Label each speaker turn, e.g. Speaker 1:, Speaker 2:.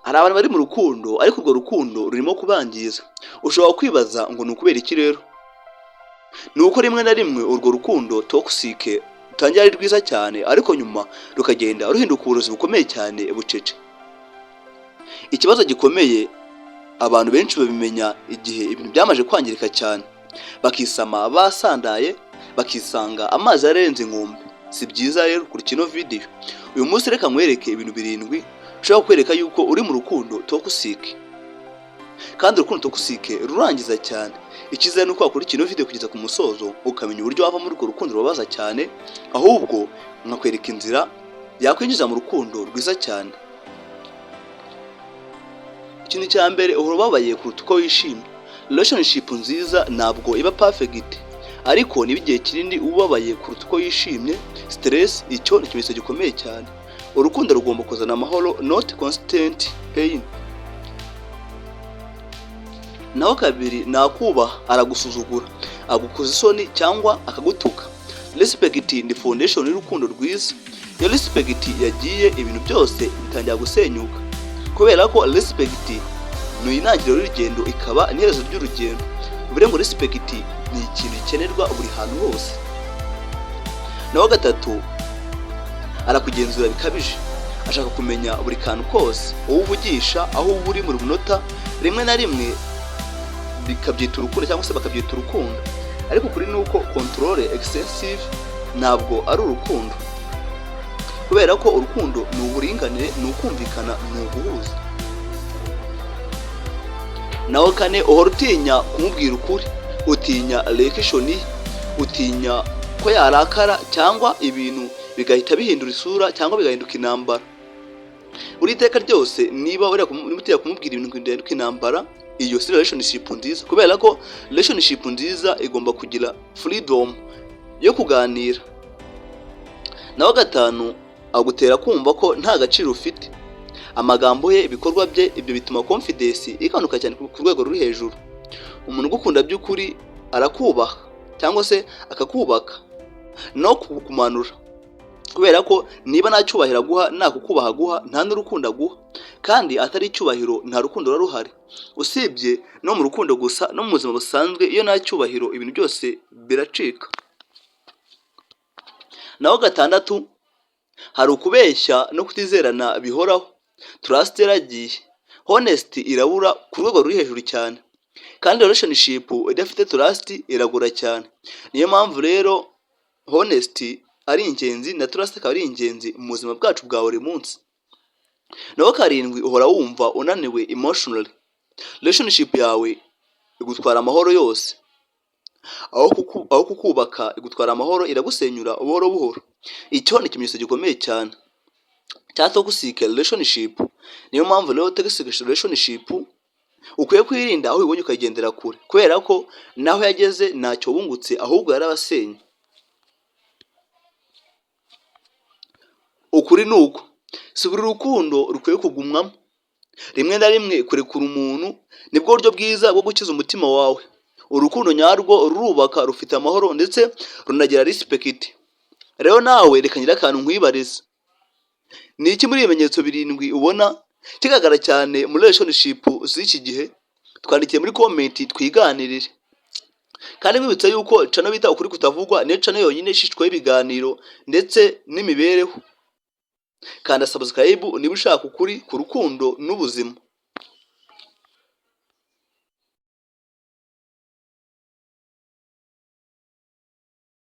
Speaker 1: Hari abantu bari mu rukundo, ariko urwo rukundo rurimo kubangiza. Ushobora kwibaza ngo ni ukubera iki? Rero ni uko rimwe na rimwe urwo rukundo toxic rutangira ari rwiza cyane, ariko nyuma rukagenda ruhinduka uburozi bukomeye cyane bucece. Ikibazo gikomeye, abantu benshi babimenya igihe ibintu byamaze kwangirika cyane, bakisama basandaye, bakisanga amazi yarenze inkombe. Si byiza rero. Kurikira ino video uyu munsi, reka nkwereke ibintu birindwi ushobora kukwereka yuko uri mu rukundo toxic, kandi urukundo toxic rurangiza cyane. Icyiza ni uko wakurikira ino video kugeza ku musozo, ukamenya uburyo wava muri urwo rukundo rubabaza cyane, ahubwo nkakwereka inzira yakwinjiza mu rukundo rwiza cyane. Ikintu cya mbere, uhora ubabaye kuruta uko wishimye. Relationship nziza ntabwo iba perfect, ariko niba igihe kinini ubabaye kuruta uko wishimye, stress, icyo ni ikimenyetso gikomeye cyane. Urukundo rugomba kuzana amahoro, not constant pain. Naho kabiri, nakubaha, aragusuzugura, agukoza isoni cyangwa akagutuka. Respect ni foundation y'urukundo rwiza. Iyo respect yagiye, ibintu byose bitangira gusenyuka, kubera ko respect ni intangiriro y'urugendo, ikaba n'iherezo ry'urugendo. Bivuze ngo respect ni ikintu gikenerwa buri hantu hose. Naho gatatu, arakugenzura bikabije, ashaka kumenya buri kantu kose, wowe uvugisha, aho uba uri buri munota. Rimwe na rimwe bikabyita urukundo cyangwa se bakabyita urukundo, ariko ukuri ni uko control excessive ntabwo ari urukundo, kubera ko urukundo ni uburinganire, ni ukumvikana, ni uguhuza. Naho kane, uhora utinya kumubwira ukuri, utinya reaction ye, utinya ko yarakara cyangwa ibintu bigahita bihindura isura cyangwa bigahinduka intambara. Buri iteka ryose niba uriya niba utinya kumubwira ibintu bigahinduka intambara, iyo si relationship nziza, kubera ko relationship nziza igomba kugira freedom yo kuganira. Naho gatanu, agutera kumva ko nta gaciro ufite. Amagambo ye, ibikorwa bye, ibyo bituma confidence igabanuka cyane ku rwego ruri hejuru. Umuntu ugukunda by'ukuri arakubaha cyangwa se akakubaka, no kukumanura, kubera ko niba nta cyubahiro aguha, nta kukubaha aguha, nta n'urukundo aguha, kandi atari icyubahiro nta rukundo ruba ruhari. Usibye no mu rukundo gusa, no mu buzima busanzwe, iyo nta cyubahiro ibintu byose biracika. Naho gatandatu, hari ukubeshya no kutizerana bihoraho. Trust yaragiye, honesty irabura ku rwego ruri hejuru cyane, kandi relationship idafite trust iragora cyane. Niyo mpamvu rero honesty ari ingenzi na trust akaba ari ingenzi mu buzima bwacu bwa buri munsi. Naho karindwi, uhora wumva unaniwe emotionally. Relationship yawe igutwara amahoro yose, aho kukubaka igutwara amahoro, iragusenyura buhoro buhoro. Icyo ni ikimenyetso gikomeye cyane cya toxic relationship. Niyo mpamvu rero toxic relationship ukwiye kwirinda, aho ubibonye ukayigendera kure, kubera ko naho yageze ntacyo wungutse, ahubwo yarabasenye. Ukuri ni uko si buri rukundo rukwiye kugumwamo. Rimwe na rimwe kurekura umuntu nibwo buryo bwiza bwo gukiza umutima wawe. Urukundo nyarwo rurubaka, rufite amahoro, ndetse runagira respect. Rero nawe reka ngire akantu nkwibariza: ni iki muri ibimenyetso birindwi ubona kigaragara cyane muri relationship z'iki gihe? Twandikiye muri comment twiganirire. Kandi nkwibutsa yuko channel bita Ukuri Kutavugwa niyo channel yonyine ishishwaho ibiganiro ndetse n'imibereho. Kanda subscribe niba ushaka ukuri ku rukundo n'ubuzima.